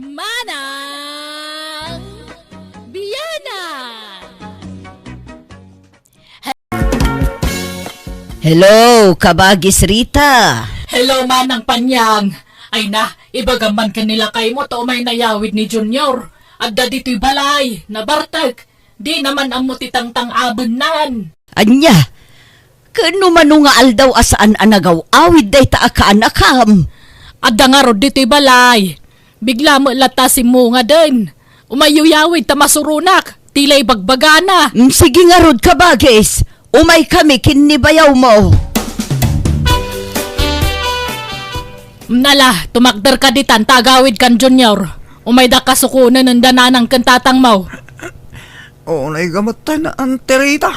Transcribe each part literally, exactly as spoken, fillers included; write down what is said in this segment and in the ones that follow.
Manang Biyanan. Hello, Kabagis Rita. Hello, Manang Panyang. Ay na, ibagam man ken ni lakaymo ta umay nayawid ni Junior. Adda ditoy balay, nabartek. Di naman ammo ti tangtang-abennan. Ania? Ken no mano nga aldaw a saan a nagaw-awid dayta a kaanakam? Adda ngarud ditoy balay. Bigla met latta simmungaden. Umayyo yawid ta masuronak. Tila ibagbagana. Mm, sige ngarud, Kabagis. Umay kami ken ni bayawmo. Nala, tumakder ka ditan ta agawid kan Junior. Umayda kasukonen enda nanang ken tatangmo. Unay gamet tayo na anterita.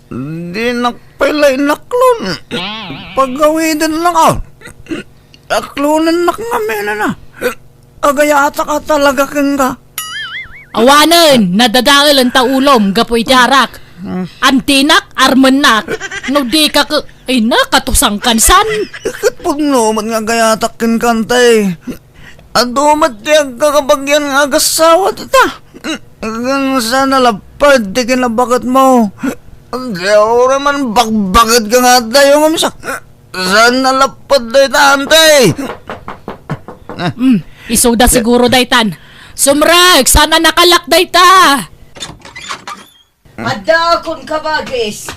Dinak pay la inaklon. Pagawiden lang, ah. Aklonennak ngamin, ana. Agayatak a talaga kenka. Awanen, nadadael enta ulom gapu iti arak. Antinak, armennak. No di ka ke-, ay na, katusang kansan. Ket pudno met nga agayatak kenka, Antay. Adu met ti agkakabagian nga agassawa dita. Ken saan a lapped ti kinabaketmo. Di uray man bakbaket ka nga adayo nga misak. Saan a lapped dayta, Antay? Mm, isuda siguro daytan. Sumrek, saan a nakalak dayta? Addaakon, Kabagis.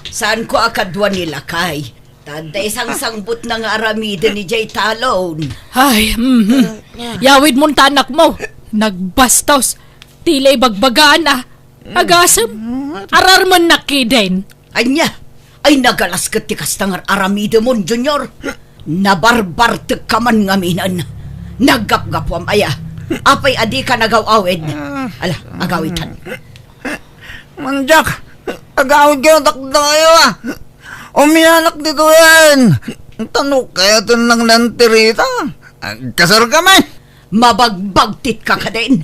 Saanko a kadua ni lakay. Ta adda isangsangbutna nga aramiden idiay talon. Ay, mhm. Yawidmon ta anakmo. Nagbastos. Tila ibagbagana. Agasem. Ararmennak kiden. Ania? Ay, nagalas ket ti kasta nga ar-aramidemon, Junior. Nabarbartekka man ngaminen. Naggapgapuam aya. Apay a dika nagaw-awid? Ala, agawidtan. Mandiak, agawidkayo dakdakayo, a. Umianak ditoyen. Ta no kayaten lang ni Anti Rita, agkasarkami. Mabagbagtit ka kadin.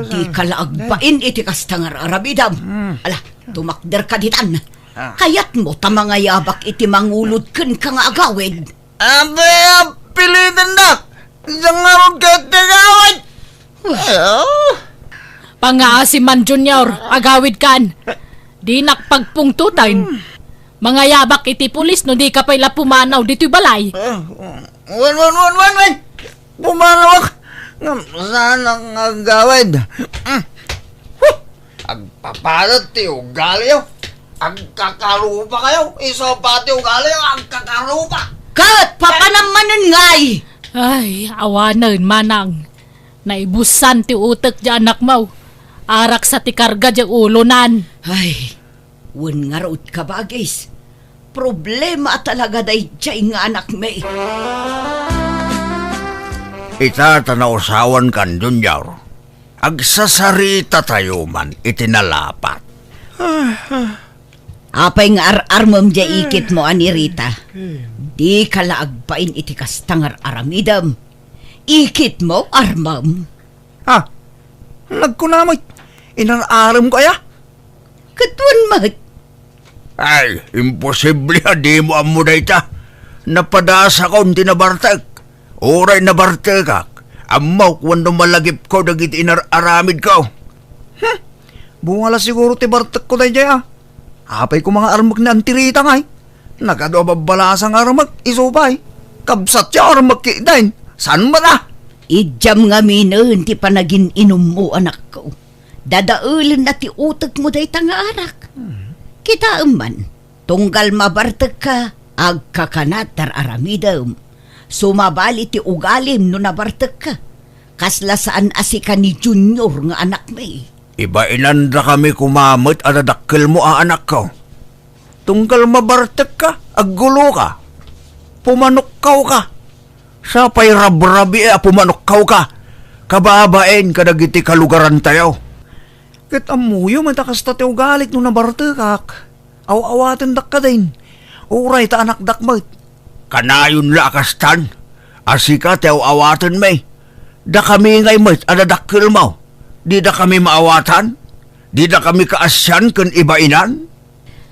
Dika la agbain iti kasta nga ar-aramidem. Ala, tumakderka ditan. Kayatmo ta mangayabak iti mangulod kenka nga agawid? Apay a pilitendak? Diak ngarud ket ti agawid. Ay, ah. Pangngaasim man, Junior, agawidkan. Dinak pagpungtoten. Mangayabak iti pulis no dika pay la pumanaw ditoy balay. Ah, wen, wen, wen, wen, wen. Pumanawak. Ngem saanak nga agawid. Mm. Huh! Agpapadet ti ugaliyo. Agkakarupakayo. Isu pay ti ugaliyo, agkakarupa. Ket papanam manen ngay? Ay, awanen, manang. Naibusan ti utek ti anakmo. Araksa ti karga ti ulonan. Ay, wen ngarud, Kabagis. Problema a talaga daydiay nga anakmi. Ita ta nausawankan, Junior. Agsasaritatayo man iti nalapat. Apay nga ar-armem diay ikitmo, Anti Rita? Dika la agbain iti kasta nga ar-aramidem. Ikitmo, armem. Ah, nagkuna met, inar-aremko aya? Ket wen met. Ay, imposible a dimo ammo dayta. Napadasakon ti nabartek. Uray nabartekak, ammok wenno malagipko dagiti inar-aramidko. Hmm, bunga la siguro ti bartekko daydiay, a. Apay koma nga armek ni Anti Rita ngay? Nagadu a babbalasa nga armek, isu pay. Kabsatyo armek ketdin. Saan met a? Idiam ngaminen ti panagin-inummo, anakko. Dadaelenna ti utekmo dayta nga arak. Kitaem man, tunggal mabartekka, agkakanat ti ar-aramidem. Sumabali ti ugalim no nabartekka. Kasla saan a sika ni Junior nga anakmi. Ibainandakami koma met a dadakkelmo a anakko. Tunggal mabartekka, agguloka. Pumanokkawka. Sa pay rabrabii a pumanokkawka, kababain kadagiti kalugarantayo. Ket ammoyo met a kasta ti ugalik no nabartekak. Aw-awatendak kadin. Uray ta anakdak met. Kanayon la a kastan, a sika ti aw-awatenmi. Dakami ngay met a dadakkelmo. Didakami maawatan? Didakami kaasian ken ibainan?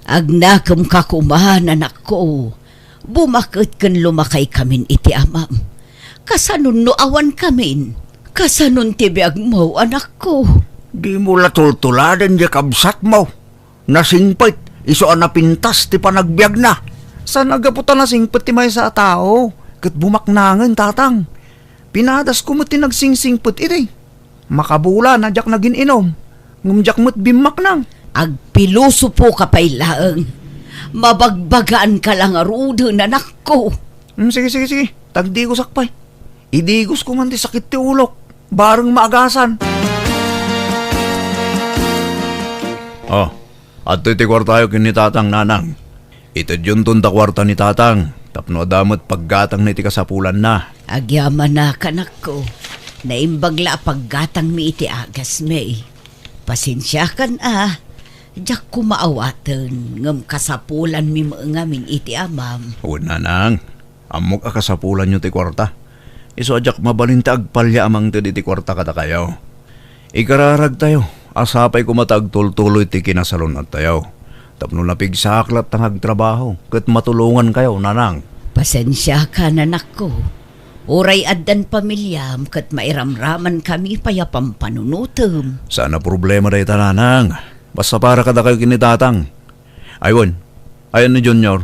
Agnakemka koma, anakko. Bumaket ken lumakaykamin iti amam. Kasano no awankamin? Kasanon ti biagmo, anakko? Dimo la tultuladen diay kabsatmo. Nasingpet, isu a napintas ti panagbiagna. Saan a gapu ta nasingpet ti maysa a tao, ket bumaknangen, tatang. Pinadasko met ti nagsingsingpet idi. Makabulan a diak nagin-inum, ngem diak met bimmaknang. Agpilosopoka pay laeng. Mabagbagaanka la ngaruden, anakko. Hmm, sige, sige, sige. Tagdigosak pay. Idigosko man ti sakit ti ulok. Bareng maagasan. Oh, adtoy ti kuartayo ken ni Tatang, Nanang. Itedyonton ta kuarta ni Tatang, tapno adda met paggatangna iti kasapulanna. Agyamanak, anakko. Naimbag la a paggatangmi iti agasmi. Pasensiakan a, diak koma awaten, ngem kasapulanmi met ngamin iti amam. Wen, Nanang, ammok a kasapulanyo ti kuarta. Isu a diak mabalin ti agpalia a mangted iti kuarta kadakayo. Ikararagtayo a sapay koma ta agtultuloy ti kinasalun-attayo. Tapno napigsaak latta nga agtrabaho ket matulongankayo, Nanang. Pasensiakan, anakko. Uray addan pamiliam ket mairamramankami pay a pampanunotem. Saan a problema dayta, Nanang. Basta para kadakayo ken ni Tatang. Ay wen, ayan ni Junior?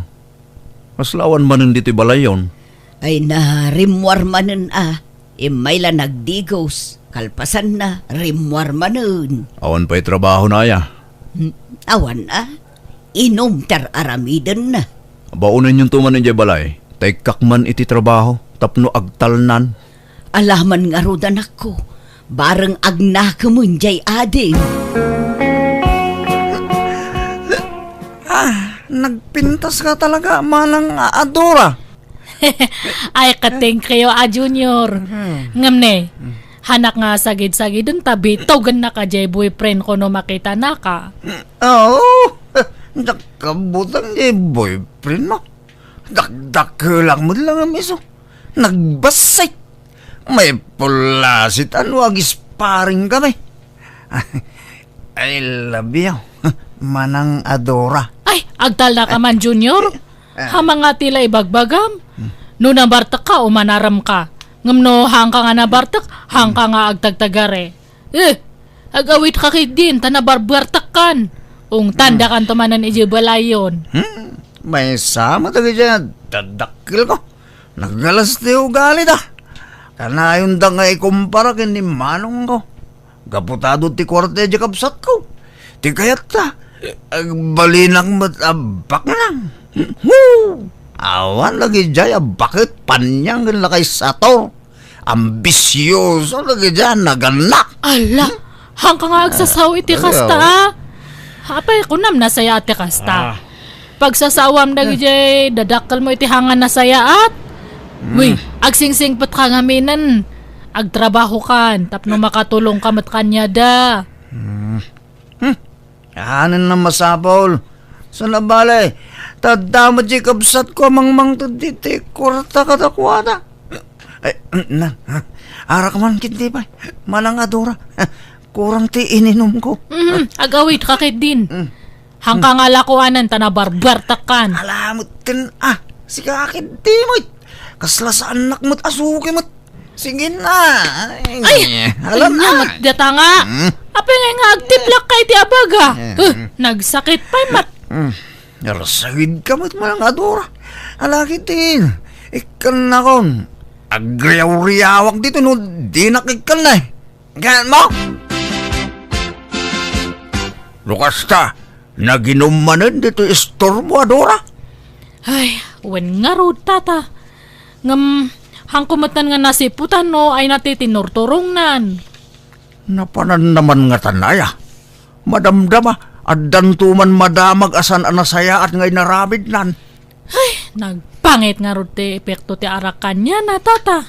Kasla awan manen ditoy balayyon? Ay, na rimmuar manen a. Immay la nagdigos. Kalpasanna, rimmuar manen. Awan pay trabahona aya? Hmm, awan a. Inum ti ar-aramidenna. Baonenyon to man idiay balay, ta ikkak man iti trabaho tapno agtalnan. Alaman ngarud, anakko, bareng agnakemen diay adim. Ah, nagpintaska talaga, manang a-, Adora. Ay, katingkayo a Junior. Hmm. Ngem ne, hmm, hanak nga sagid-sagiden ta bitugennaka diay boyfriend ko no makitanaka. Oo, diak kabutang diay boyfriend mo. Dakdakelak met la nga miso. Nagbassit. Maipullasit a no agisparing kami. I love you, manang Adora. Ay, agtalnaka man, Junior. Ah. Haman nga ti la ibagbagam. Hmm. No nabartekka, umanaramka. Ngem no haanka nga nabartek, haanka nga agtagtagare. Eh, ag-awitka ketdin, ta nabarbartekkan. Ungtandakanto manen idiay balayyon. Hmm, maysa met dagiti dadakkelko. Nagalas ti ugalida. Kanayonda nga ikumpara ken ni manongko. Gapu ta adu ti kuarta idiay kabsatko. Ti kayatta, agbalinak met a baknang. Woo! Awan lagi diay a baket, paniang ken lakay sator. Ambisioso lagi diay a naganak. Ala, haanka nga agsasao iti kasta, ah. Apay, kunam nasayaat ti kasta. Ah. Pagsasawam dagidiay dadakkelmo iti haangan nasayaat. Hmm. Wi, agsingsingpetka ngaminen. Agtrabahokan tapno makatulongka met kaniada. Hmm. Hmm. Anen a masapul. Saan a bale, ta adda met diay kabsatko a mangmangted iti kuarta kadakuada. Ay, na, arak man ketdi pay, manang Adora. Kurang ti ininumko. Mhm, ag-awitka ketdin. Mm. Haanka nga lakuanen ta nabarbartekkan. Ala, metten, ah, sika ketdi met. Kasla saannak met a suki met. Sige na. Ay, ala na. Ania met data nga. Hmm? Apay nga agtiplakka iti abaga? Eh, huh, hmm. Nagsakit pay met. Hmm. Narsagidka met, manang Adora. Ala ketdin. Ikkannakon. Agriaw-riawak ditoy no dinak ikkanna, eh. Gaan mo? No kasta, naginum manen ditoy istormo, Adora? Ay, wen ngarud, tata. Ngem, haanko metten nga nasiputan no ay natitinuturongnan. Napananna man ngatan aya. Madamdama, addanto man madamag a saan a nasayaat nga inaramidnan. Ay, nagpangit ngarud ti epekto ti arak kaniana, tata.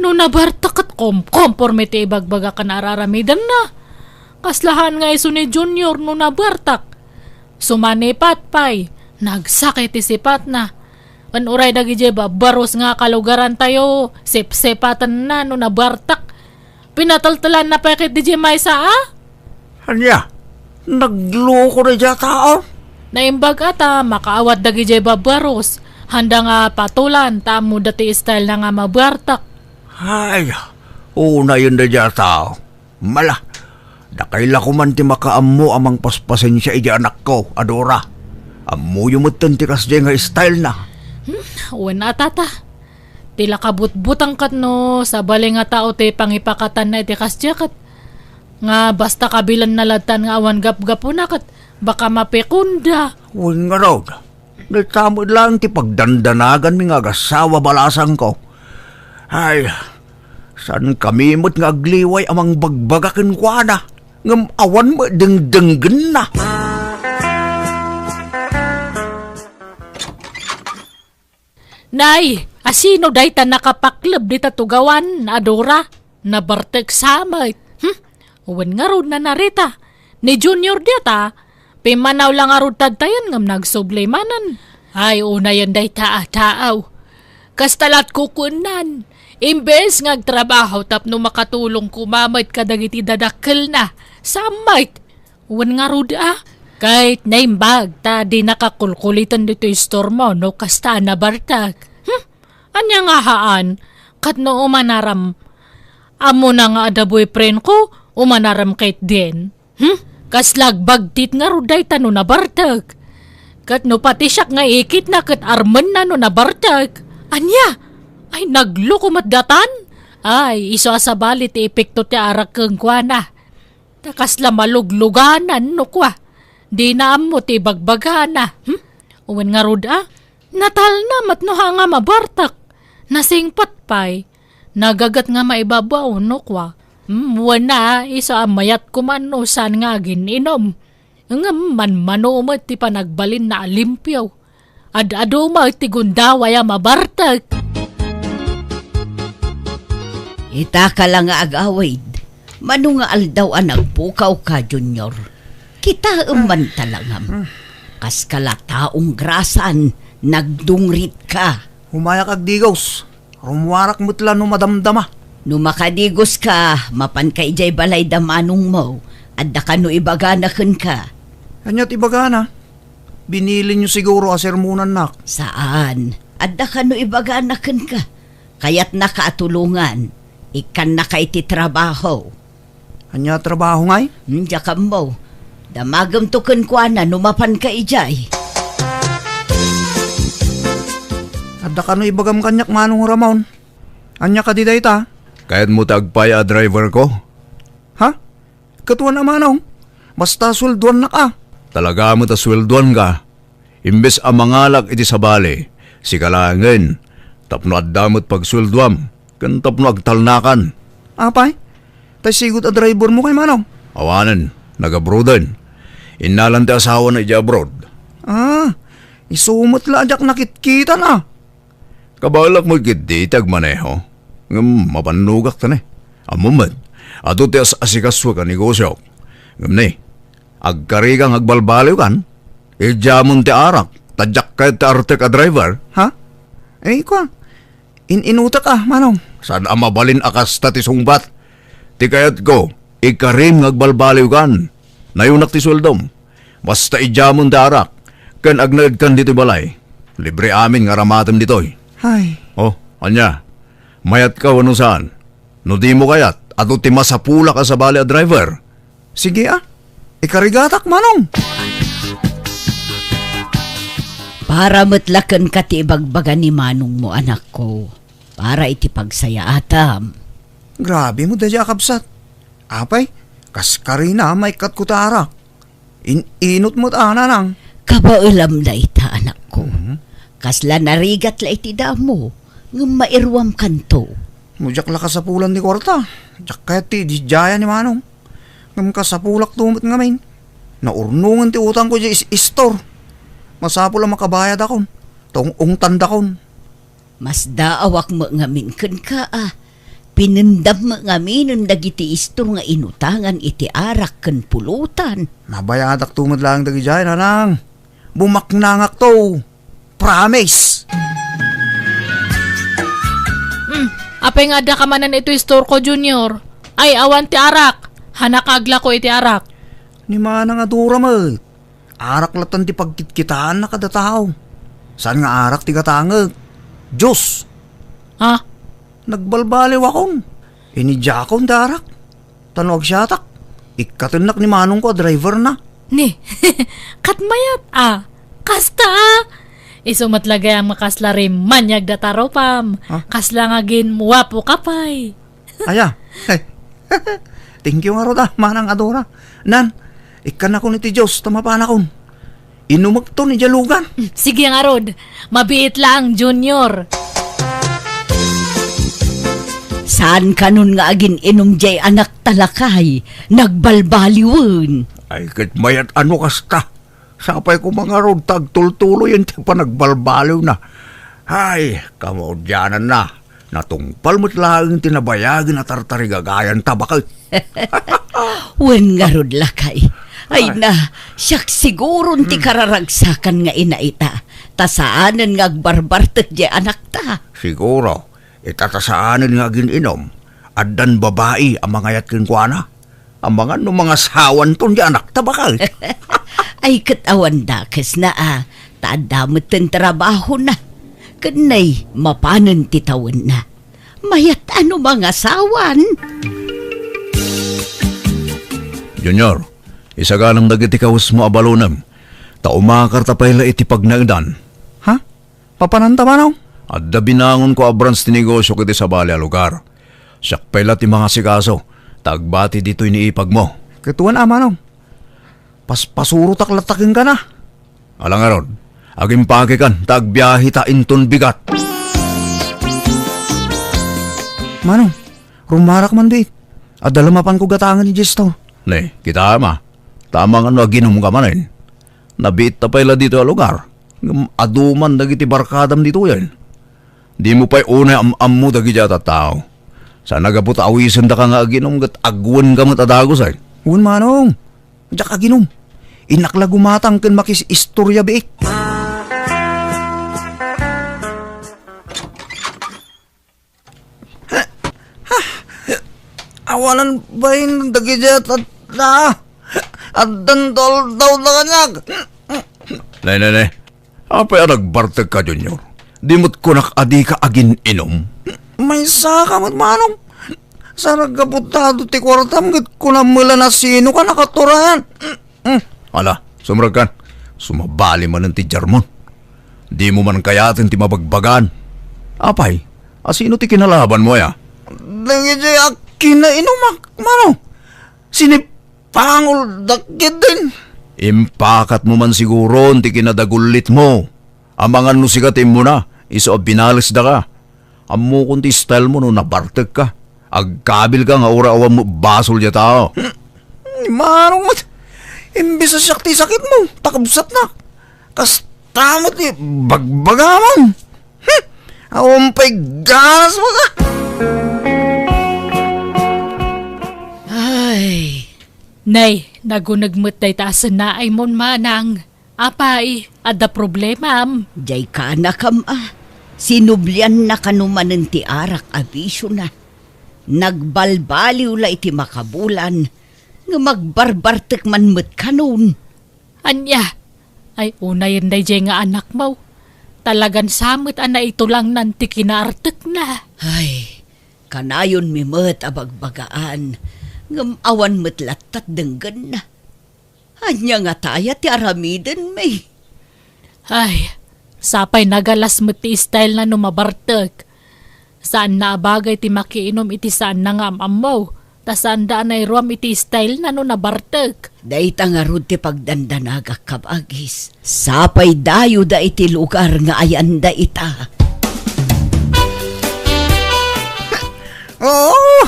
No nabartek ket komkomporme ti ibagbaga ken ar-aramidenna. Kasla haan nga isu ni Junior no nabartek. Sumanipat pay, nagsakit ti sipatna. Wen uray dagidiay babbarus nga kalugarantayo, sipsipatenna no nabartek. Pinateltelanna pay ketdi diay maysa a? Ania? Nagloko daydiay a tao? Naimbag a ta makaawat dagidiay babbarus. Haanda nga patolan ta ammoda ti style na nga mabartek. Ay, Unayen daydiay a tao. Mala, dakay la koman ti makaammo a mangpaspasensia idiay anakko a Dora. Ammoyo metten ti kasdiay nga style na. Hmm, wen a, tata. Ti la kabutbutang ket no sabali nga tao ti pangipakatanna iti kasdiay ket nga basta kabilanna lattan nga awan gapgapuna ket baka mapikonda. Wen ngarud, dayta met laeng ti pagdandanaganmi nga agassawa balasangko. Ay, saankami met nga agliway a mangbagbaga kenkuana, ngem awan met dengdenggenna. Nay, asino dayta nakapakleb dita tugawan a Dora? Nabartek sa met. Hmm? Wen ngarud, Nana Rita. Ni Junior dita, pimmanaw la ngarud tadtayen ngem nagsubli manen. Ay, unayen dayta a taaw. Kasta lat kukuennan. Imbes nga agtrabaho tapno makatulong koma met kadagiti dadakkelna, sa met. Wen ngarud a, ket naimbag ta di nakakulkuliten ditoy istormo no kasta a nabartek. Hmm? Ania nga haan? Ket no umanaram, ammona nga adda boyfriend ko, umanaram ket din. Hmm? Kasla agbagtit ngarud dayta no nabartek. Ket no pati siak nga ikitna ket armenna no nabartek. Ania? Ay, nagloko met datan? Ay, isu a sabali ti epekto ti arak kenkuana. Ta kasla malugluganan no kua, dina ammo ti ibagbagana. Hmm? Wen ngarud a, natalna met no haan nga mabartek. Nasingpet pay, nagaget nga maibabaw no kua. Hmm, wen a, isu a mayat koma no saan nga agin-inom. Ngem manmano met ti panagbalinna a limpio. Ad-adu met ti gundaway a mabartek. Ita ka la nga agawid, mano nga aldaw a nagpukawka, Junior? Kitaem man talangam. Kaska la taong grasan, nagdungritka. Umayak agdigos. Rummuarak met la no madamdama. No makadigoska, mapanka idiay balay da manongmo. Adda kano ibagana kenka. Ania ti ibagana? Binilinyo siguro a sermonannak. Saan. Adda kano ibagana kenka. Kayatnaka a tulongan. Ikkannaka iti trabaho. Ania a trabaho ngay? Hmm, diak ammo. Damagemto kenkuana no mapanka idiay. Adda kano ibagam kaniak, Manong Ramon? Ania kadi dayta? Kayatmo ti agpay a driverko? Ha? Ket wen a, Manong. Basta sueldoannak a. Talaga met a sueldoanka. Imbes a mangalak iti sabali, sika laengen, tapno adda met pagsueldoam, ken tapno agtalnakan. Apay, tay sigud a drivermo kay, Manong? Awanen, nag-abroaden. Innalan ti asawana idiay abroad. Ah, isu met la a diak nakitkitan a. Kabaelak met ketdi iti agmaneho. Ngem mabannogak ta ne. Ammom met, adu ti as-asikasuek a negosiok. Ngem ne, agkarika nga agbalbaliwkan. Idiamon ti arak, ta diak kayat ti artek a driver. Ha? Ay, kua. In-inutek a, Manong. Saan a mabalin a kasta ti sungbat. Ti kayatko, ikarim nga agbalbaliwkan. Nayunak ti sueldom. Basta idiamon ti arak, ken agnaedkan ditoy balay. Libre amin nga aramatem ditoy. Ay. Oh, ania? Mayatka wenno saan? No dimo kayat, adu ti masapulak a sabali a driver. Sige a. Ikarigatak, Manong. Para met la kenka ti ibagbaga ni manongmo, anakko. Para iti pagsayaatam. Grabe mo, daydiay a kabsat. Apay, kas karina, maikkatko ti arak. In-inot met a, nanang. Kabaelam dayta, anakko. Mhm. Kasla narigat la iti damo, ngem mairuamkanto. No diak la kasapulan ti kuarta, diak kayat ti ididiayan ni Manong. Ngem kasapulakto met ngamin. Naurnongen ti utangko idiay is-, istor. Masapul a makabayadakon. Ta ung-ungtandakon. Masdaawak met ngamin kenka a. Pinendam met ngaminen dagiti istor nga inutangan iti arak ken pulutan. Mabayadakto met laeng dagidiay, nanang. Bumaknangakto. Promise. Hmm, apay nga addaka manen iti istorko, Junior? Ay, awan ti arak. Hanaka aglako iti arak. Ni manang a Dora met. Arak latta ti pagkitkitaanna kada tao. Saan nga arak ti gatangek? Diyos! Ha? Nagbalbaliwakon. Inidiakon ti arak. Ta no agsiatak, ikkatennak ni manongko a driver na. Ni, ket mayat a. Kasta a. Isu met la gayam nga kasla rimmaniag data rupam. Ha? Kasla nga agin-uwapoka pay. Aya. Thank you ngarud a, Manang Adora. Nan, ikkannakon iti Dios ta mapanakon. Inumekton idiay lugan. Sige ngarud, mabiit laeng, Junior. Saan kanon nga agin-inum diay anakta, lakay? Nagbalbaliwen. Ay, ket mayat a no kasta. Sapay koma ngarud ta agtultuloyen ti panagbalbaliwna. Ay, kamaudiananna. Natungpal met laeng ti nabayagen a tartarigagayan ta baket. Wen ngarud, lakay. Ay, ay, na, siak siguron ti, hmm, kararagsakan nga ina ita. Ta saanen nga agbarbartek diay anakta. Siguro, ita ta saanen nga agin-inum. Addan babai a mangayat kenkuana. Amangan no mangasawanton diay anakta, baket. Ay, ket awan dakesna a, ta adda met ti trabahona. Ken nay, mapanen ti tawenna. Mayat a no mangasawan. Junior, isaganam dagiti kawesmo a balonem, ta umakarta pay la iti pagnaedan. Ha? Papananta, Manong? Adda binangonko a branch ti negosio iti sabali a lugar. Siak pay la ti mangasikaso, ta agbati ditoy ni ipagmo. Ket wen a, Manong. Paspasurotak latta kenka na. Ala ngarud, agimpakekan ta agbiaheta inton bigat. Manong, rumarak man biit. Adda la mapanko gatangen idiay store. Ne, kitaem a. Ta amangan no aginumka manen. Nabiitta pay la ditoy a lugar. Ngem adu man dagiti barkadam ditoyen. Dimo pay unay am-ammo dagiti a tattao. Saan a gapu ta awisendaka nga aginum ket agwenka met a dagusen. Wen, Manong. Diak aginum. Innak la gumatang ken makis-istorya biit. Awanan bain dagiti a tattao. Addan toldaw da kaniak. Nay, nay, nay. Apay a nagbartekka, Junior? Di met kunak a dika agin-inum? Maysaka met, Manong. Saan a gapu ta adu ti kuartam ket kunam met la no sinoka nakaturayan. Mm. Ala, sumrekkan. Sumabali manen ti German. Dimo man kayaten ti mabagbagaan. Apay, a sino ti kinalabanmo aya? Dagiti a kinainumak, Manong. Sinipangoldak ketdin. Impakatmo man siguron ti kinadagullitmo. Amangan no sika ti immuna, isu a binalesdaka. Ammokon ti stylemo no nabartekka. Agkabilka nga uray awan met basol diay tao. Hmm, Manong met, imbes a siak ti sakitmo, ta kabsatnak. Kasta met ti bagbagamon. Hmm, awan pay ganasmo ka. Ay. Nay, naguneg met dayta a senaaymon, Manang. Apay, adda problemam? Diay kaanakam a, sinublianna kano manen ti arak a bisiona. Nagbalbaliw la iti makabulan, ngem agbarbartek man met kanon. Ania? Ay, unayen daydiay nga anakmo. Talagan sa met a naitulangnan ti kinaartekna. Ay, kanayonmi met a bagbagaan, ngem awan met lattat denggenna. Ania ngata aya ti aramidenmi? Ay, sapay nagalas met ti stylena no mabartek. Saanna a bagay ti makiinum iti saanna nga am-ammo, ta saanda a nairuam iti stylena no nabartek. Dayta ngarud ti pagdandanagak, kabagis. Sapay dayoda iti lugar nga ayanda ita. Oo,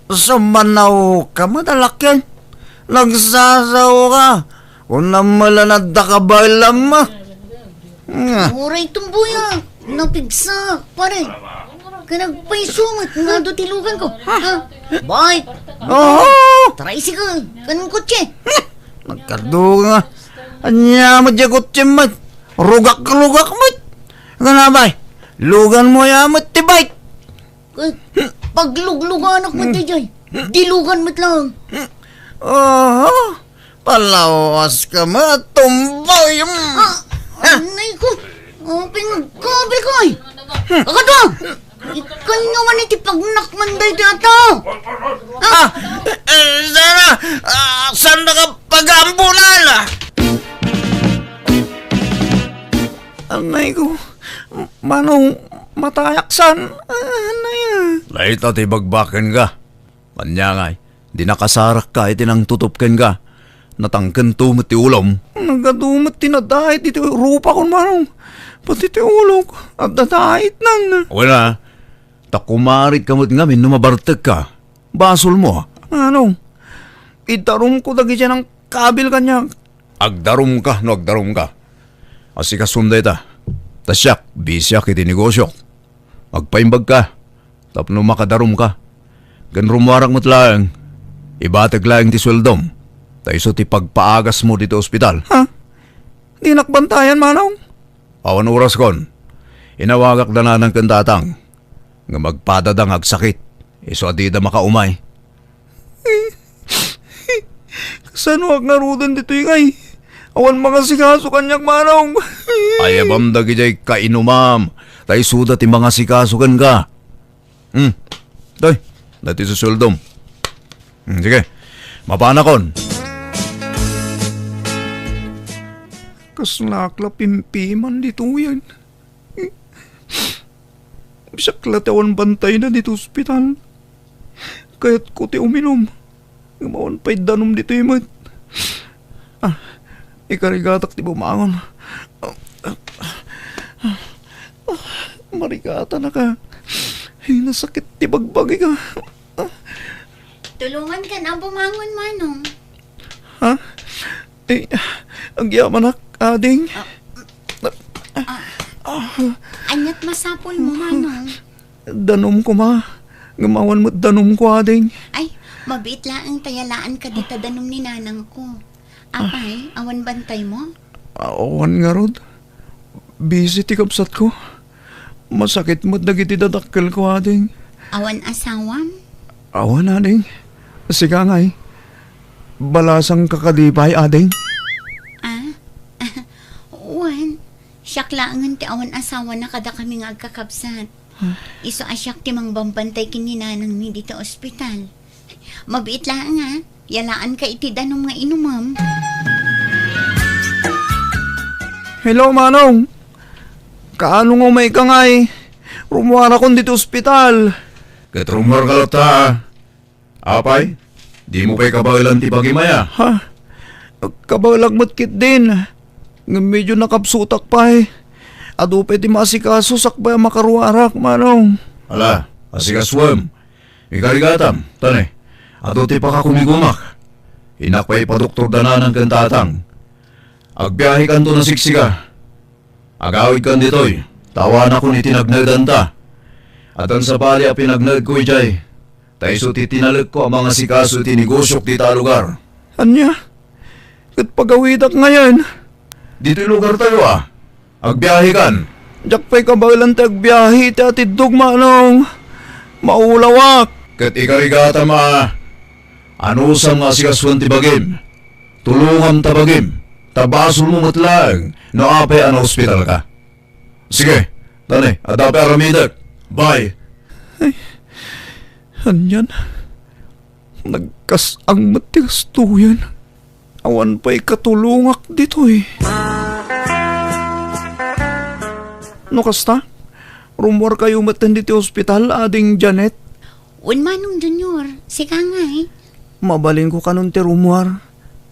Sumanawka met a lakyan. Nagsasaoka. Kunam met la no adda kabaylam. Nga. Uray tumboya. Napigsa, pare. Ket nagpayso met nga adu ti luganko. Ha? Bike. Oo. Tricycle. Ken kotse. Nagkadu nga. Ania met diay kotsem met? Rugak-rugak met. Kunam bay. Luganmo aya met ti bike. Eh, paglugluganak met daydiay. Dilugan met lang. Oho, palawas ka met, tumboy. Ah, anay ko. Oh, pinagkabil ko ay. Kakadwa! Ikkan nga man iti pagnakman daytoy a tao. Ah, eh, Sara, ah, saan na ka pag-aambulan? Anay ko, Manong, matayak san? Ah, anay, ah. Layta ti bagbaken ka. Ania ngay, di nakasarakka iti nangtutup kenka. Natangkento met ti ulom. Nagadu met ti nadait iti rupakon, Manong. Pati ti ulok, adda daitnan. Wen a, ta kumaritka met ngamin no mabartekka. Basolmo. Manong, idarumko dagiti nangkabil kaniak. Agdarumka no agdarumka. Asikasom dayta. Ta siak, bisiak iti negosiok. Agpaimbagka tapno makadarumka. Ken rummuarak met laeng, ibatek laeng ti sueldom, ta isu ti pagpaagasmo ditoy ospital. Ha? Dinak bantayan, Manong? Awan oraskon. Inawagak da nanang ken tatang. Ngem agpadada nga agsakit, isu a dida makaumay. Kasanoak ngaruden ditoy ngay? Awan mangasikaso kaniak, Manong. Ayabam dagidiay kainumam, ta isuda ti mangasikaso kenka. Hmm. Toy, daytoy ti sueldom. Hmm, sige. Mapanakon. Kaslaak la pimpiman ditoyen. Siak la ti awan bantayna ditoy ospital. Kayatko ti uminum. Ngem awan pay danum ditoy met. Ah, ikarigatak ti bumangon. Ah, ah, ah, marigatanaka. Ay, nasakit ti bagbagik. Tulonganka a bumangon, Manong. Ha? Eh, agyamanak, ading. Ah, ah, aniat masapulmo, Manong? Danum koma. Ngem awan met danumko, ading. Ay, mabiit laeng ta yalaanka dita danum ni nanangko. Apay, awan bantaymo? Awan ngarud. Busy ti kabsatko. Masakit met dagiti dadakkelko, ading. Awan asawam? Awan, ading. Sika ngay. Balasangka kadi pay, ading? Ah? Wen, siak laengen ti awan asawana kadakami nga agkakabsat. Isu a siak ti mangbambantay ken ni nanangmi dita ospital. Mabiit laeng a, yalaanka iti danum nga inumem. Hello, Manong. Kaano nga umayka ngay? Rummuarakon ditoy ospital. Ket rummuarka latta. Apay, dimo pay kabaelan ti bagim aya? Ha? Kabaelak met ketdin. Ngem medio nakabsutak pay. Adu pay ti maasikaso sakbay a makaruarak, Manong. Ala, asikasuem. Ikarigatam, ta ne, adu ti pakakumigumak. Innak pay ipadoktor da nanang ken tatang. Agbiahekanto a siksika. Agawidkan ditoy, ta awanakon iti nagnaedanta. Addan sabali a pinagnaedko idiay, ta isu ti tinalekko a mangasikaso iti negosiok dita a lugar. Ania? Ket pagawidak ngayen? Ditoy lugartayo a. Agbiahekan. Diak pay kabaelan ti agbiahe iti atiddog, Manong. Maulawak. Ket ikarigatam a, anusam nga asikasuen ti bagim. Tulongam ta bagim, ta basolmo met laeng no apay a naospitalka. Sige, ta ne, adda pay aramidek. Bye. Ay, anian? Nagkas-ang met ti gastoyen. Awan pay katulongak ditoy. No kasta, rummuarkayo met ditoy ospital, Ading Janet? Wen, Manong Junior, sika ngay. Mabalinko kanon ti rummuar,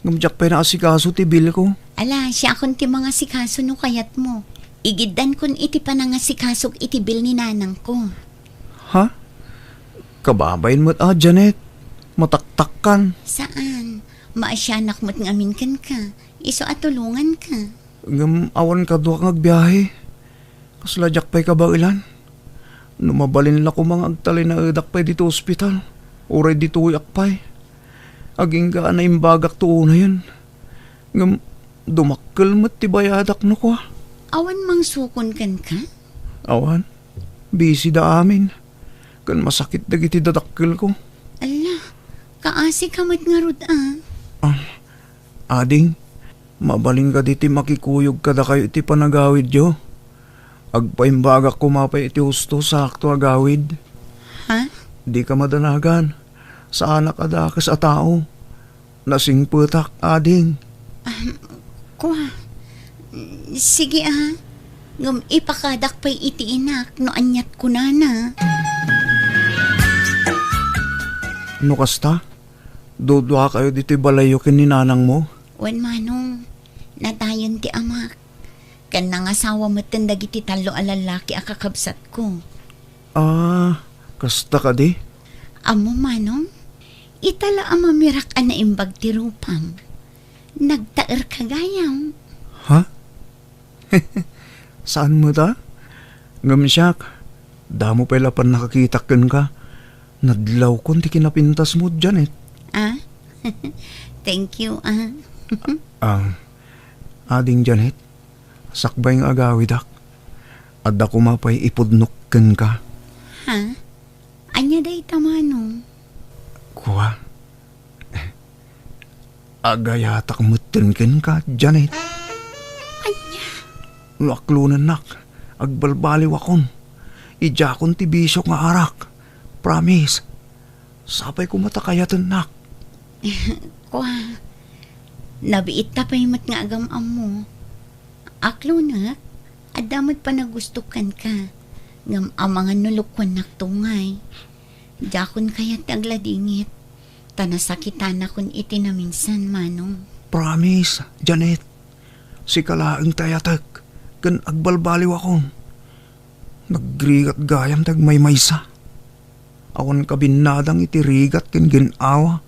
ngem diak pay naasikaso ti bilko. Ala, siakon ti mangasikaso no kayatmo. Igiddankon iti panangasikasok iti bil ni nanangko. Ha? Kababain met a, Janet. Mataktakkan. Saan. Maasianak met ngamin kenka. Isu a tulonganka. Ngem awan kaduak nga agbiahe. Kasla diak pay kabaelan. No mabalin la koma nga agtalinaedak pay ditoy ospital, uray ditoyak pay. Agingga a naimbagakto unayen. Ngem dumakkel met ti bayadak no kua. Awan mangsukon kenka? Awan. Busy da amin. Ken masakit dagiti dadakkelko. Alla, kaasika met ngarud a. Ah, ading, mabalin kadi ti makikuyog kadakayo iti panagawidyo? Agpaimbagak koma pay iti husto, sakto, agawid. Ha? Dika madanagan. Saanak a dakes a tao. Nasingpetak, ading. Ahem, kua. Sige, a. Ngem ipakadak pay iti inak no aniat kunana. No kasta, duduakayo ditoy balayyo ken ni nanangmo? Wen, manong. Nadayon ti amak. Ken nangasawa metten dagiti tallo a lallaki a kakabsatko. Ah, kasta kadi? Ammom, manong, ita la a mamirak a naimbag ti rupam. Nagtaerka gayam. Ha? Saan met a? Ngem siak, damo pay la pannakakitak kenka. Nadlawkon ti kinapintasmo, Janet. Ah? Thank you, ah. Ah, ading Janet, sakbay nga agawidak, adda koma pay ipudnok kenka. Ha? Ania dayta, manong? Kua, agayatak metten kenka, Janet. Ania? No aklonennak, agbalbaliwakon. Idiakon ti bisio nga arak. Promise. Sapay koma ta kayatennak. Kua, nabiitta pay met nga agam-ammo. Aklonek, adda met panagustok kenka. Ngem amangan no lukuennakto ngay. Diakon kayat ti agladingit, ta nasakitanakon iti naminsan, manong. Promise, Janet. Sika laeng ti ayatek, ken agbalbaliwakon. Nagrigat gayam ti agmaymaysa. Awan kabinnadang iti rigat ken gin-awa.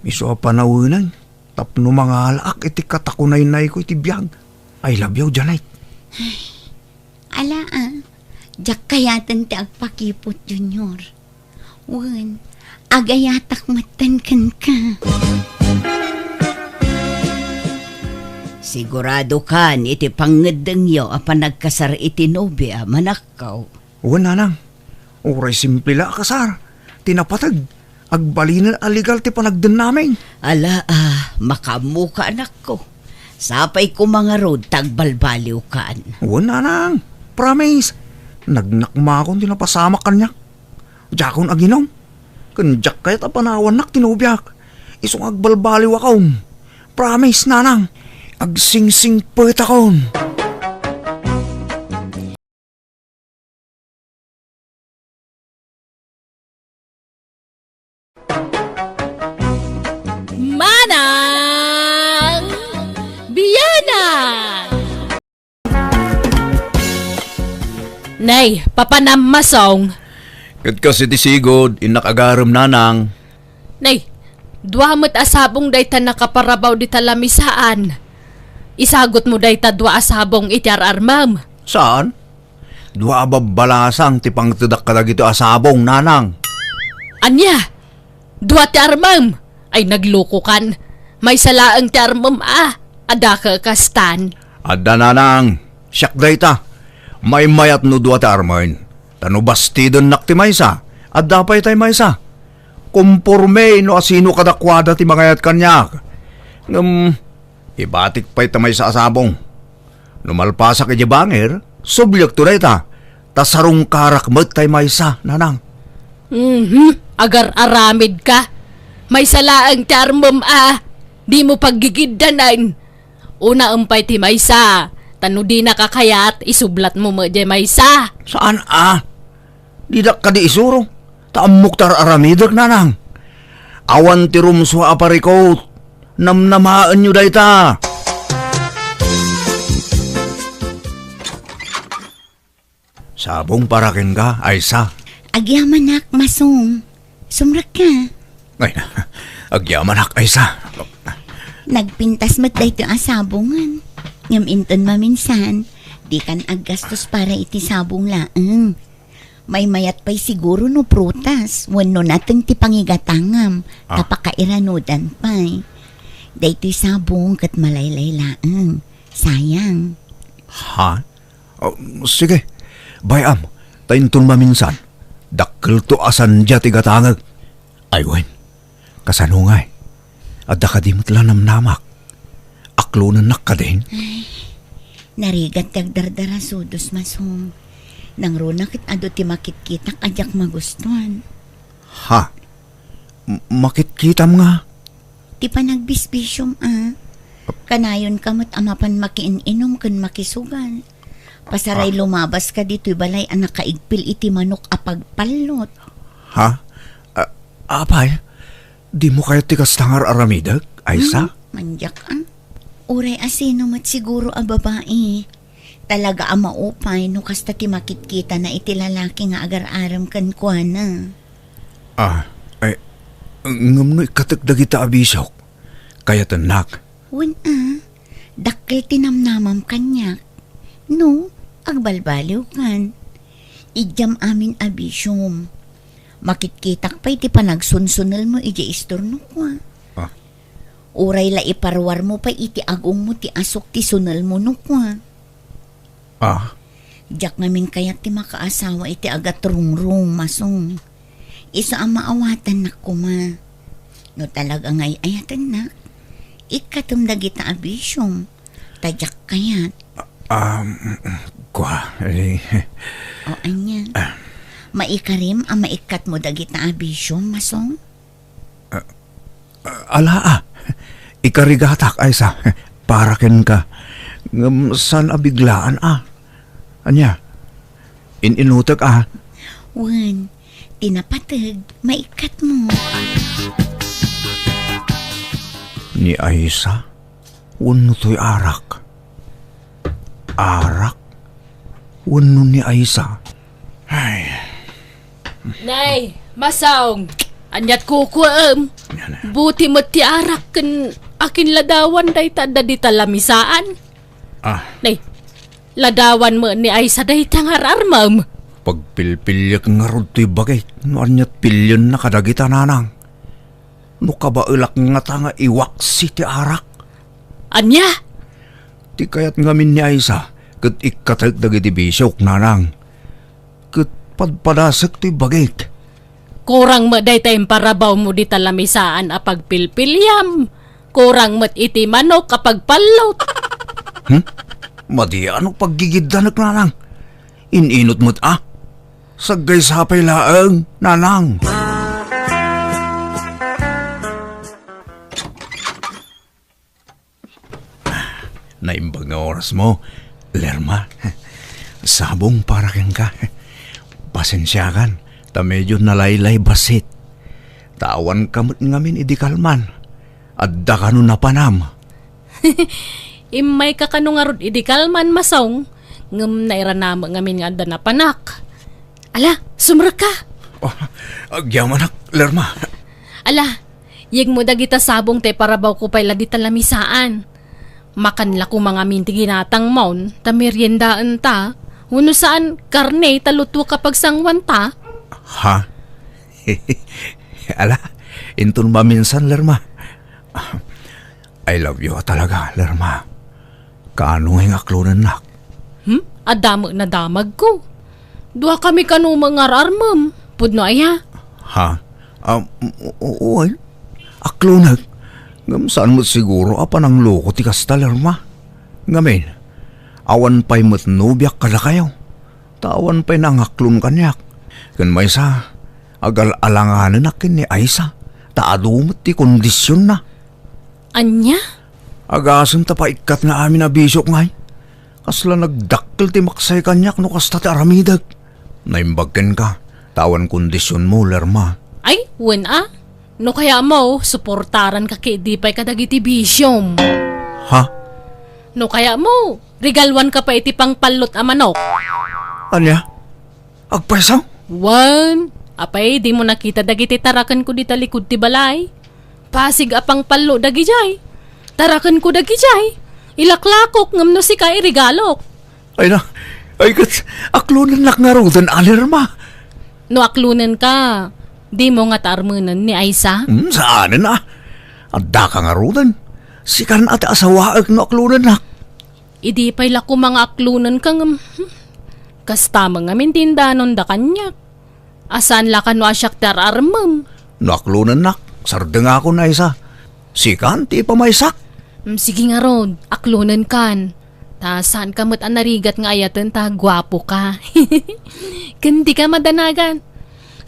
Isu a panawenang tapno mangalaak iti katakunaynayko iti biag. I love you, Janet. Ala, a, diak kayaten ti agpakiput, Junior. Wen, agayatak metten kenka. Sigurado kan iti pangngeddengyo a panagkasar iti nobia, manakkaw? Wen, nanang. Uray simple la a kasar. Ti napateg, agbalinen a legal ti panagdennamin. Ala, a, makaammoka, anakko. Sapay koma ngarud ta agbalbaliwkan. Wen, nanang. Promise. Nagnakmakon ti napasamak kaniak. Diakon aginom. Ken diak kayat a panawannak ti nobiak. Isu nga agbalbaliwakon. Promise, nanang. Agsingsingpetakon. Manang Bianang! Nay, papanam, masong. Ket kas iti sigud, innak agarem, nanang. Nay, dua met a sabong dayta nakaparabaw dita lamisaan. Isagutmo dayta dua a sabong iti ar-armem. Saan? Dua a babbalasang ti pangtedak kadagitoy a sabong, nanang. Ania? Dua ti armem? Ay, naglukokan. Maysa laeng ti armem a, adda ka kastan. Adda, nanang. Siak dayta. Maymayat no dua ti armen. Ta no bastidennak ti maysa, adda pay tay maysa. Komporme no asino kadakuada ti mangayat kaniak. Ngem, ibatik pay ta maysa a sabong. No malpasak idiay bangir, subliekto dayta, ta sarungkarak met tay maysa, nanang. Mhm, agar-aramidka. Maysa laeng ti armem a, dimo paggigiddanen. Unaem pay ti maysa, ta no dinaka kayat, isublatmo met diay maysa. Saan a? Didak kadi isuro, ta ammok ti ar-aramidek, nanang. Awan ti rumsua a parikut. Namnamaenyo dayta. Sabong para kenka, Aysa. Agyamanak, masong. Sumrekka. Ay, agyamanak, Aysa. Nagpintas met daytoy a sabongen. Ngem inton maminsan, dikan aggastos para iti sabong laeng. Maymayat pay siguro no prutas wenno nateng ti pangigatangam, ta Ah. pakairanudan pay. Daytoy sabong ket malaylay laeng. Sayang. Ha? Oh, sige. Bay-am, ta inton maminsan, dakkelto a sandia ti gatangek. Ay wen, kasano ngay? Adda kadi met la namnamak? Aklonennak kadin? Ay, Narigat ti agdardarasudos, Masong. Nangruna ket adu ti makitkitak a diak magustuan. Ha? M-, makitkitam nga? Ti panagbisbisiom, a. Kanayon ka met a mapan makiin-inom ken makisugal. Pasaray Ah. lumabas ka ditoy balay a nakaigpil iti manok a pagpallot. Ha? Ah, apay, dimo kayat ti kasta nga ar-aramidek, Aisa? Hmm, mandiak, a. Uray a sino met siguro a babai. Talaga a maupay no kasta ti makitkitana iti lalaki nga agar-arem kenkuana. Ah, ay, ngem no ikkatek dagita a bisiok, kayatennak. Wen a, dakkel ti namnamam kaniak. No, agbalbaliwkan. Idiam amin a bisiom. Makitkitak pay ti panagsunsunelmo idiay istornok, a. Ah. Uray la iparuarmo pay iti agongmo ti asuk ti sunelmo no kua. Ah. Diak ngamin kayat ti makaasawa iti agatrungrung, Masong. Isu a maawatannak koma. No talaga nga ay-ayatennak, ikkatem dagita a bisiom. Ta diak kayat. Um, kua, eh. O, ania? Ah. Maikarim a maikkatmo dagita a bisiom, Masong? Ah, ala, a. Ikarigatak, Aisa, para kenka. Ngem saan a biglaan, a. Ania? In-inutek, a. Wen, ti napateg, maikkatmo. Ni Aisa? Wenno toy arak? Arak? Wenno ni Aisa? Ay. Nay, Masong, aniat kukuem? Yana. Buti met ti arak ken akinladawan dayta adda dita lamisaan. Ah. Nay, ladawan met ni Aisa dayta nga ar-armem. Pagpilpiliek ngarud toy bagik no aniat pilienna kadagita nanang. No kabaelak ngata nga iwaksi ti arak. Ania? Ti kayat ngamin ni Aisa ket ikkatek dagiti bisiok, nanang. Ket padpadasek toy bagik. Kurang met dayta imparabawmo dita lamisaan a pagpilpiliam. Kurang met iti manok a pagpallot. Hmm? Madi a no paggigiddanek, nanang. In-inut met a. Saggaysa pay laeng, nanang. Naimbag nga orasmo, Lerma. Sabong para kenka. Pasensiakan, ta medio nalaylay bassit. Ta awanka met ngamin idi kalman. Adda kano napanam. Immayka kano ngarud idi kalman, Masong, ngem nairana met ngamin nga adda napanak. Ala, sumrekka. Oh, agyamanak, Lerma. Ala, yegmo dagita sabong ta iparabawko pay la dita lamisaan. Makan la koma ngamin ti ginatangmon, ta meriendaenta. Wenno saan, karne ta lutuek a pagsangwanta. Ha? Ala, inton maminsan, Lerma. I love you talaga, Lerma. Kaano ngay nga aklonennak? Hmm? Adda met nadamagko. Duakami kano met nga ar-armem. Pudno aya? Ha? Um, o-, oo, ay. Aklonek. Ngem saan met siguro a panangloko ti kasta, Lerma. Ngamin, awan pay met nobiak kadakayo. Ta awan pay nangaklon kaniak. Ken maysa, agal-alanganenak ken ni Aisa, ta adu met ti kondisionna. Ania? Agasem ta paikkat nga amin a bisiok ngay. Kasla nagdakkel ti maksay kaniak no kasta ti aramidek. Naimbag kenka, ta awan kondisionmo, Lerma. Ay, wen a. No kayatmo, suportaranka ket idi pay kadagiti bisiom. Ha? No kayatmo, regaluanka pay iti pangpallot a manok. Ania? Agpayso? Wen, apay dimo nakita dagiti tarakenko dita likud ti balay? Pasig a pangpallo dagidiay. Tarakenko dagidiay. Ilaklakok ngem no sika iregalok. Ay na, ay ket, aklonennak ngaruden, Lerma. No aklonenka, dimo ngata armenen ni Aisa? Hmm, saanen a. Addaka ngaruden. Sikan a ti asawaek no aklonennak. Idi pay la koma nga aklonenka ngem, hmm, kasta met ngamin ti indanonda kaniak. A saan la kano a siak ti ar-armem. No aklonennak, sardengakon, Aisa. Sikan ti ipamaysak. Hmm, sige ngarud, aklonenkan. Ta saanka met a narigat nga ayaten ta guapoka. Ken dika madanagan.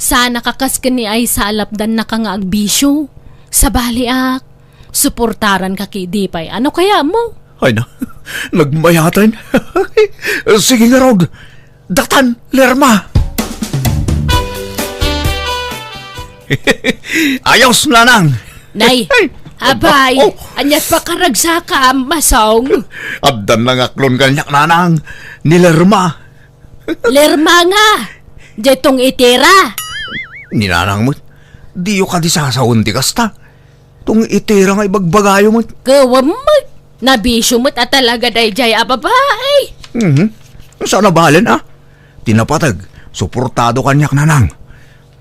Saanaka kas ken ni Aisa a lapdannaka nga agbisio. Sabaliak, suportaranka ketdi pay. Ano kayatmo? Ay na, nagmayaten. Sige ngarud, datan, Lerma. Ayos, nanang. Nay, abay, Oh. Ania ti pakaragsaka, Masong? Adda nangaklon kaniak, nanang. Ni Lerma. Lerma nga. Diay tong itira. Ni nanang met, diyo kadi sasawen ti kasta? Tong itira nga ibagbagayo met. Gawan met. Nabisio met a talaga daydiay a babai. Mhm. Saan a balen, a? Ti napateg, suportado kaniak, nanang.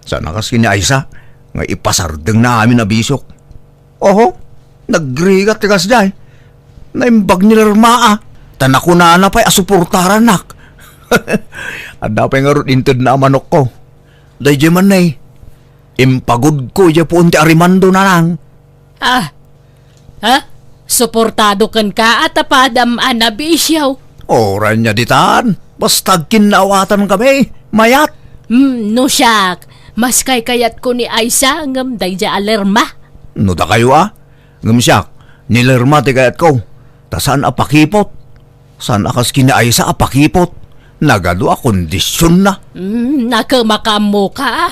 Saan a kas ken ni Aisa, nga ipasardengna amin a bisiok. Oho, nagrigat ti kasdiay. Naimbag ni Lerma, a. Ta nakunana pay a suportarannak. Adda pay ngarud intedna a manokko. Daydiay man, nay, impagudko idiay puon ti arimando, nanang. Ah, ha? Suportado kenka a ta padam a nabisio. Uray ania ditan, basta agkinnaawatankamin, mayat. Hmm, no siak, mas kaykayatko ni Aisa ngem daydiay a Lerma. No dakayo, a? Ngem siak, ni Lerma ti kayatko. Ta saan a pakipot. Saan a kas ken ni Aisa a pakipot. Nagadu a kondisionna. Hmm, nakemakam ka.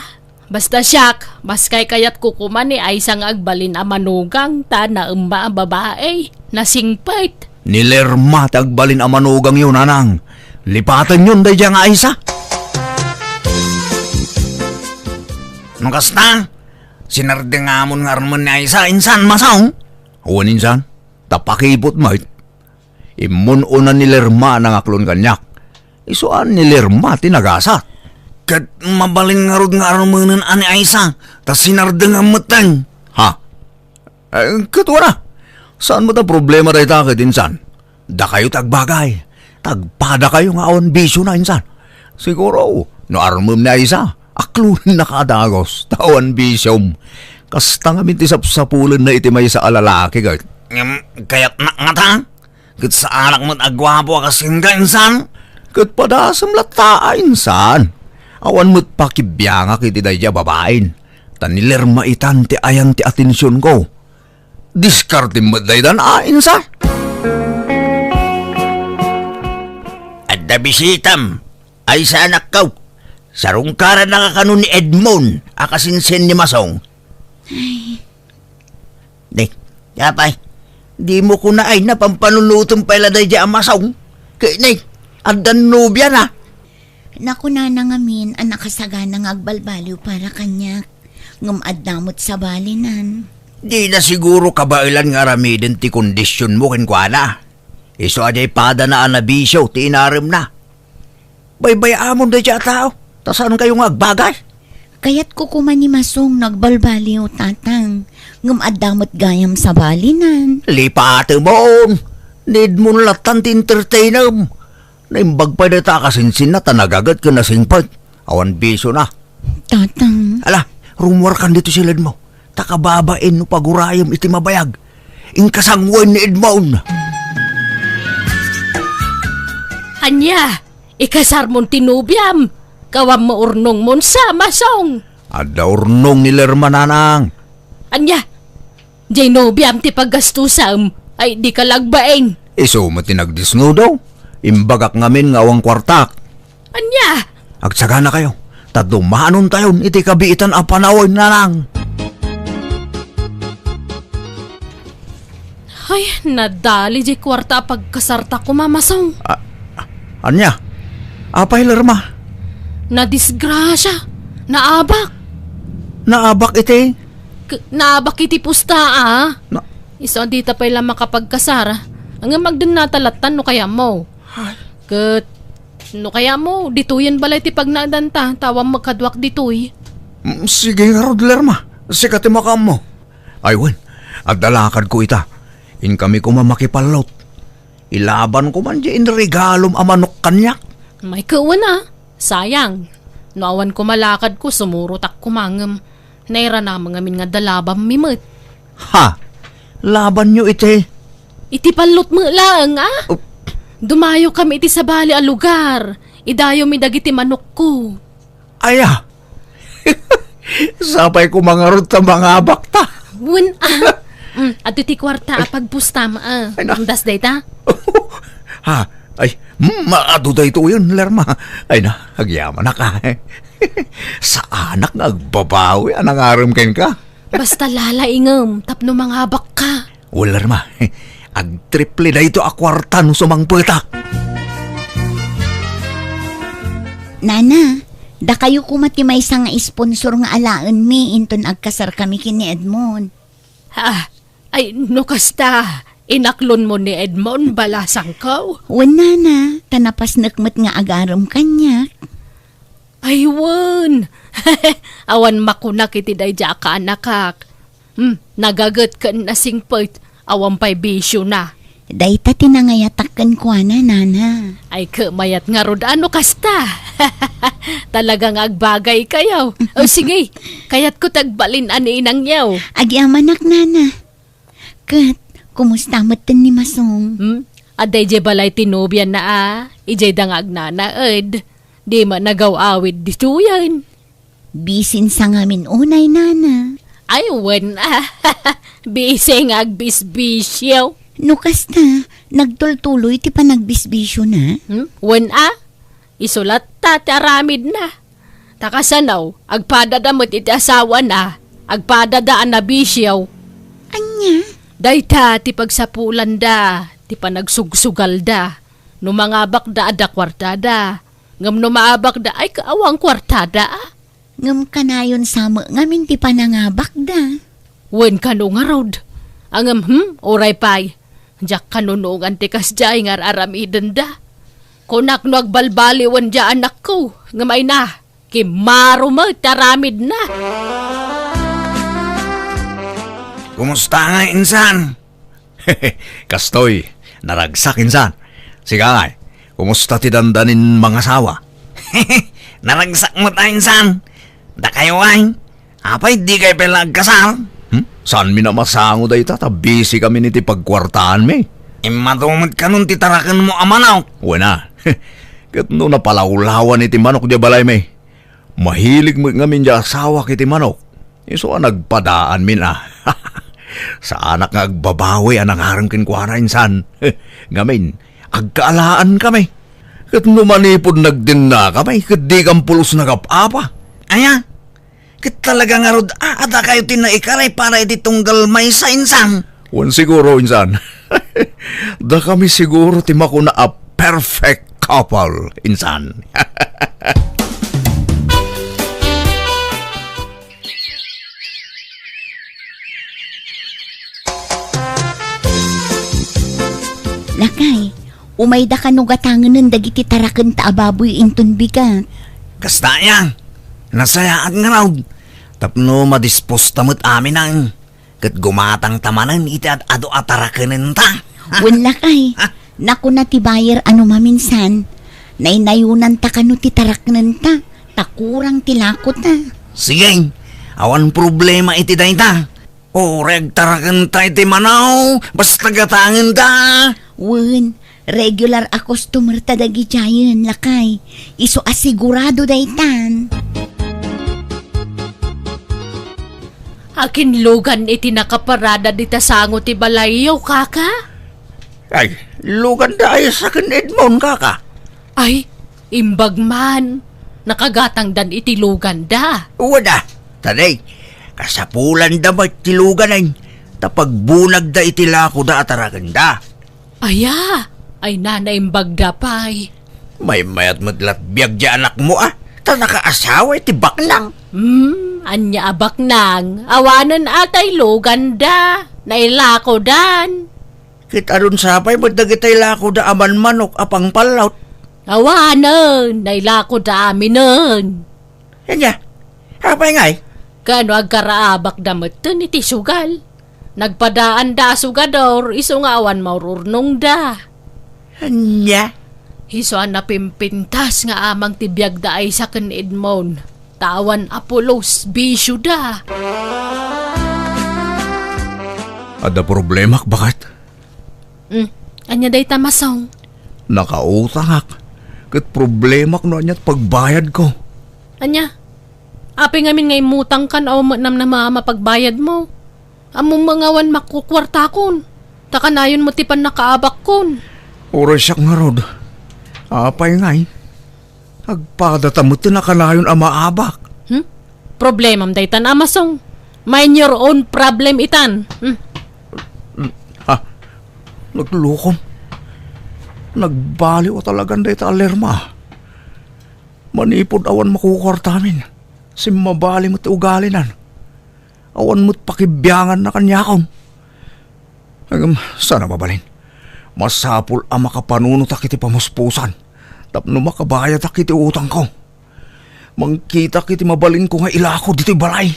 Basta siak, mas kaykayatko koma ni Aisa nga agbalin a manugang ta naemma a babai, nasingpet. Ni Lerma ti agbalin a manugangyo, nanang. Lipatenyon daydiay nga Aisa. No kasta, sinardengamon nga armen ni Aisa, insan, Masong? Wen, insan, ta pakipot met. Immun-una ni Lerma a nangaklon kaniak. Isu a ni Lerma ti nagasat. Ket mabalin ngarud nga armenen a ni Aisa, ta sinardengam metten. Ha? Eh, ket wana, saan met a problema dayta ket insan? Dakayo ti agbagay. Tagpadakayo nga awan bisiona insan. Siguro, no armem ni Aisa, aklonennaka a dagus, ta awan bisiom. Kasta ngamin ti sapsapulenna iti maysa a lalaki ket. Ngem, kayatnak ngata? Ket saanak met a guapo a kas kenka, insan? Ket padasem latta a, insan. Awan met pakibiangak iti daydiay a babain. Ta ni Lerma itan ti ayan ti atensionko. Diskartem met daytan a, insan. Adda bisitam, Aisa, anakko. Sarungkarannaka kano ni Edmond a kasinsin ni Masong. Ay. Di, apay, dimo kuna ay napampanunotem pay la daydiay a Masong. Ket ni, addan nobiana. Nakunana ngamin a nakasagana nga agbalbaliw para kaniak, ngem adda met sabalinan. Dina siguro kabaelan nga aramiden ti kondisionmo kenkuana. Isu a diay padana a nabisio ti inaremna. Baybay-amon daydiay a tao, ta saankayo nga agbagay. Kayatko koma ni Masong no agbalbaliw, Tatang, ngem adda met gayam sabalinan. Lipatemon! Need mo lattan ti entertainem. Naimbag pay dayta a kasinsinna ta nagaget ken nasingpet. Awan bisiona. Tatang. Ala, rumuarkan ditoy siledmo. Ta kababain no pagurayem iti mabayag. Inka sangoen ni Edmond. Ania? Ikasarmon ti nobiam? Kawam mo urnongmon sa, Masong. Adda urnong ni Lerma, nanang. Ania? Diay nobiam ti paggastusam, ay dika lagbaing. Isu met ti nagdisnudo. Imbagak ngamin nga awan kuartak. Ania? Agsaganakayo, ta dumanontayon iti kabiitan a panawen, nanang. Ay, nadali diay kuarta a pagkasarta koma, Masong. A-, ania? Apay, Lerma? Nadisgrasia. Naabak. Naabak iti? K-, naabak iti pusta, a. Na- Isu a dita pay la makapagkasar. Ngem agdennata lattan no kayatmo. Ay. Ket, no kayatmo, ditoyen balay ti pagnaedanta, ta awan makaduak ditoy. Mm, sige ngarud, Lerma. Sika ti makaammo. Ay wen, adda lakadko ita. Inkami koma makipallot. Ilabanko man diay inregalom a manok kaniak. May kawen a. Sayang. No awan koma lakadko, sumurotak koma ngem nairanam ngamin nga adda labammi met. Ha? Labanyo iti? Iti pallot met laeng, a? Oh, Dumayokami iti sabali a lugar. Idayommi dagiti manokko. Aya. Sapay koma ngarud ta mangabakta. Wen, ah. Mm, adtoy ti kuarta a pagpustam, ah. Ay, na. Amdas dayta? Ha? Ay, mm, adu daytoyen, Lerma. Ay na, agyamanak, ah. Saanak nga agbabawi a nangarem kenka. Basta lalaingem tapno mangabakka. Wen, Lerma, agtriple daytoy a kuarta no sumangpeta. Nana, dakayo koma ti maysa nga sponsor nga alaenmi inton agkasarkami ken ni Edmond. Ah, ay, no kasta, inaklonmo ni Edmond, balasangko? Wen, nana, ta napasnek met nga agarem kaniak. Ay, wen. Awan makunak iti daydiay a kaanakak. Hmm, nagaget ken nasingpet, awan pay bisiona. Dayta ti nangayatak kenkuana, nana. Ay, ket mayat ngarud a no kasta. Talaga nga agbagaykayo. O, sige, kayatko ti agbalin a ni inangyo. Agyamanak, nana. Ket, kumusta metten ni Masong? Hmm? Adda idiay balay ti nobiana a, idiay da nga agnanaed. Di met nagaw-awid ditoyen. Bisin sa ngamin unay, nana. Ay, wen, ah. Bisi nga agbisbisyo. No kasta, nagtultuloy ti panagbisbisiona? Hmm? Wen, ah. Isu latta ti aramidna. Ta kasano, agpadada met iti asawana, agpadada a nabisyo. Ania? Dayta ti pagsapulanda, ti panagsugsugalda. No mangabakda, adda kuartada. Ngem no maabakda, ay, awan kuartada, a? Ngem kanayon sa met ngamin ti panangabakda. Wen, kano ngarud? Ngem, hmm, uray pay. Diak kanunongan ti kasdiay nga ar-aramidenda. Kunak no agbalbaliwen diay anakko, ngem ay na, kimmaro met ti aramidna. Kumusta nga, insan? Kastoy, naragsak, insan. Sika ngay, kumusta ti dandanin mangasawa? Naragsak met a, insan. Dakayo ay, apay, dikay pay la agkasar? Hmm? Saanmi a masango dayta, ta bisikami iti pagkuartaanmi. Immadu met kanon ti tarakenmo a manok. Wen a. Ket no napalawlawan iti manok diay balaymi. Mahilig met ngamin diay asawak iti manok. Isu a nagpadaanmin a. Saanak nga agbabawi a nangarem kenkuana, insan. Ngamin, agkaalaankami. Ket no manipud nagdennakami, ket dikam pulos nagap-apa. Aya? Ket talaga ngarud a, a dakayo ti naikaray para iti tunggal maysa, insan? Wen siguro, insan. Dakami siguro ti makuna a perfect couple, insan. Lakay, umayda kano gatangenen dagiti tarakenta a baboy inton bigat. Kasta aya, nasayaat ngarud, tapno madisposta met aminen. Ket gumatangta manen iti ad-adu a tarakenenta. Wen lakay, nakuna ti buyer a no maminsan, naynayonanta kano ti tarakenenta, ta kurang ti lakota. Sige, awan problema iti dayta. Uray agtarakenta iti manaw, basta gatangenta. Wen, regular a customer ta dagidiayen, lakay. Isu a sigurado daytan. Akin lugan iti nakaparada dita sango ti balayyo, kaka? Ay, lugan da ay saken Edmond, kaka. Ay, imbag man. Nakagatangdan iti lugan da. Wada, tadi, kasapulan da met ti lugan ay. Ta pagbunag da iti lako da atarakenda. Aya, ay nanaimbag da pay. Maymayat met lat biag di anakmo, a, ta nakaasawa iti baknang. Hmm, ania a baknang? Awanen a tay lugan da. Nailako dan. Ket adun sapay met dagitay lako da a manmanok a pangpallaut. Awanen, nailako da aminen. Ania? Apay ngay? Kano agkaraabak da metten iti sugal? Nagpadaan da a sugador, isu nga awan maururnong da. Ania? Isu a napimpintas nga amang ti biag da ay saken Edmond. Ta awan a pulos, bisyo da. Adda problemak, baket? Hmm. Ania dayta, Masong? Nakautangak, ket problemak no ania ti pagbayadko. Ania? Apay ngamin nga immutangkan a ummet namnama a mapagbayadmo? Ammom nga awan makukuartakon, ta kanayon met ti pannakaabakkon. Uray siak ngarud. Apay ngay? Agpadata met ti nakanayon a maabak. Hmm? Problemam daytan, Amasong. Mind your own problem itan. Hmm. Ha? Naglukom. Nagbaliw a talagan dayta a Lerma. Manipud awan makukuartamin, simmabali met ti ugalinan. Awan met pakibianganna kaniakon. Ngem, saan a mabalin? Masapul a makapanunotak iti pamuspusan tapno makabayadak iti utangko. Mangkitak iti mabalinko nga ilako ditoy balay.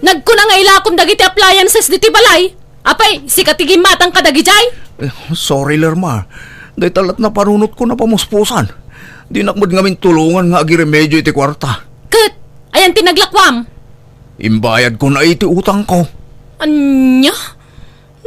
Nagkuna nga ilakom dagiti appliances ditoy balay. Apay, sika ti gimmatang kadagijay? Eh, sorry, Lerma. Dayta la't napanunotko napamuspusan. Dinak met ngamin tulongan nga agiremedio iti kuarta. Ket, ayan ti naglakuam? Imbayadko na iti utangko. Ania?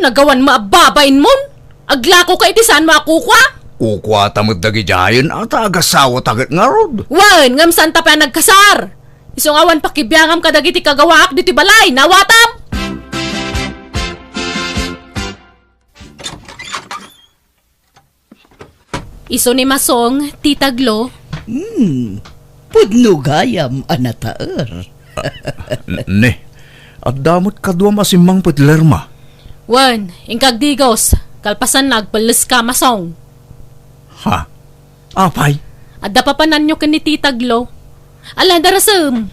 Nagawan mo a babain mon? Aglako ka iti saan mo a kukua? Kukuata met dagidiayen a ta agasawata ket ngarud. Wen, ngem saan ta pay a nagkasar? Isu nga awan pakibiangam kadagiti kagawaak ditoy balay, nawatam? Isu ni Masong, Tita Glo. Hmm, pudno gayam a nataer. N-, ne, adda met kaduam a simmangpet, Lerma. Wen, inka agdigos, kalpasanna agpelleska, Masong. Ha? Apay? Adda papananyo ken ni Tita Glo. Ala, darasem.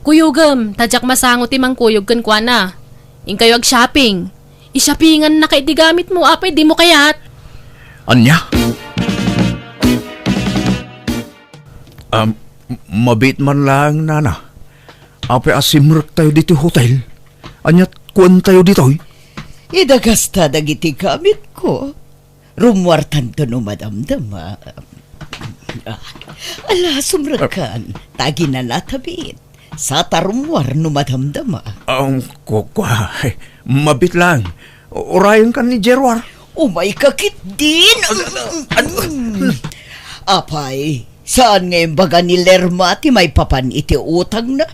Kuyogem, ta diak masango ti mangkuyog kenkuana. Inkayo ag-shopping. I-shoppingannaka iti gamitmo, apay dimo kayat? Ania? Um, mabiit man laeng, nana. Apay a simrektayo ditoy hotel? Aniat kuantayo ditoy? Idagasta dagiti gamitko. Rummuartanto no madamdama. Ah, ala, sumrekkan. Ta aginanatabit. Saan ta rummuar no madamdama. Ang kukua, mabiit lang. Urayenkan ni Gerwar. Umayka ketdin. Apay, saan nga imbaga ni Lerma ti maipapan iti utangna?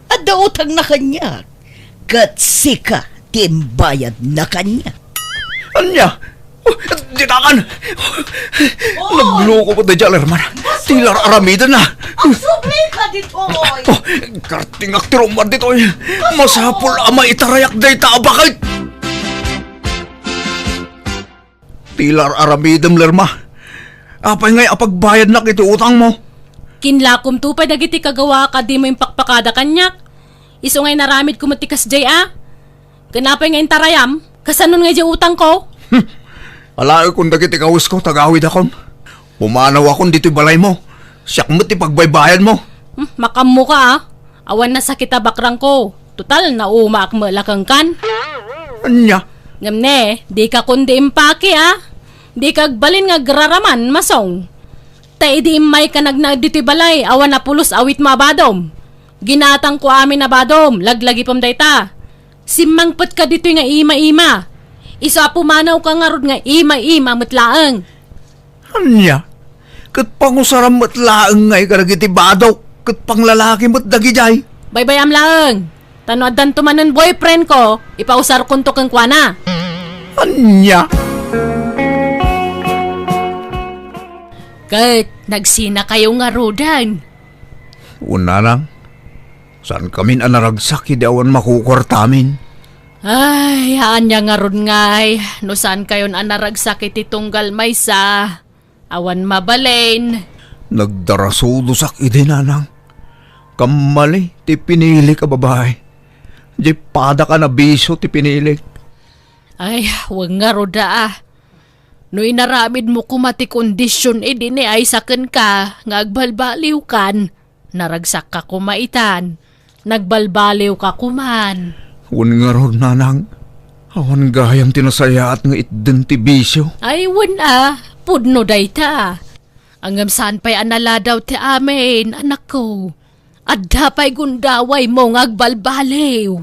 Adda utangna kaniak. Ket sika ti imbayadna kaniak. Ania? Oh, ditakan! Oh! Nagluko ko daydiay, Lerma. Ti lar-aramidenna. Agsubli ka ditoy! Oh, kartingak ti rummuar ditoy. Masapul a maitarayak dayta a baket. Ti lar-aramidem, Lerma. Apay ngay a pagbayadnak iti utangmo? Kinlakomto pay dagiti kagawaak a dimo impakpakada kaniak. Isu nga inaramidko met ti kasdiay a. Ken apay nga intarayam? Kasanon nga idiay utangko? Hmm. Alaekon dagiti kawesko, tagawidakon. Pumanawakon ditoy balaymo. Siak met ti pagbaybayadmo. Hmm, makammoka a. Awan nasakit a bakrangko. Total, naumaak met la kenkan. Ania? Ngem ne, dika kundi impaki a. Dika agbalin nga agraraman, Masong. Ta idi immayka nagnaed ditoy balay, awan a pulos awitmo a badom. Ginatangko amin a badom, laglagipem dayta. Simmangpetka ditoy nga ima-ima. Isu a pumanawka ngarud nga ima-ima met laeng. Ania? Ket pangusaram met laeng ngay kadagiti badok, ket panglalaki met dagidiay. Baybay-am laeng. Ta no addanto manen boyfriendko, ipausarkonto kenkuana. Ania? Ket nagsinakayo ngaruden. Wen, nanang, saankamin a naragsak idi awan makukuartamin. Ay, ania ngarud ngay, no saankayon a naragsak iti tunggal maysa, awan mabalin. Nagdarasudosak idi, nanang. Kammali ti pinilik a babae. Diay padak a nabisio ti pinilik. Ay, wen ngarud a. No inaramidmo koma ti kondision idi ni Aiza kenka nga agbalbaliwkan, naragsakka koma itan, nagbalbaliwka koman. Wen ngarud, nanang, awan gayam ti nasayaat nga itden ti bisio. Ay, wen a, pudno dayta. Ngem saan pay a naladaw ti amin, anakko. Adda pay gundawaymo nga agbalbaliw.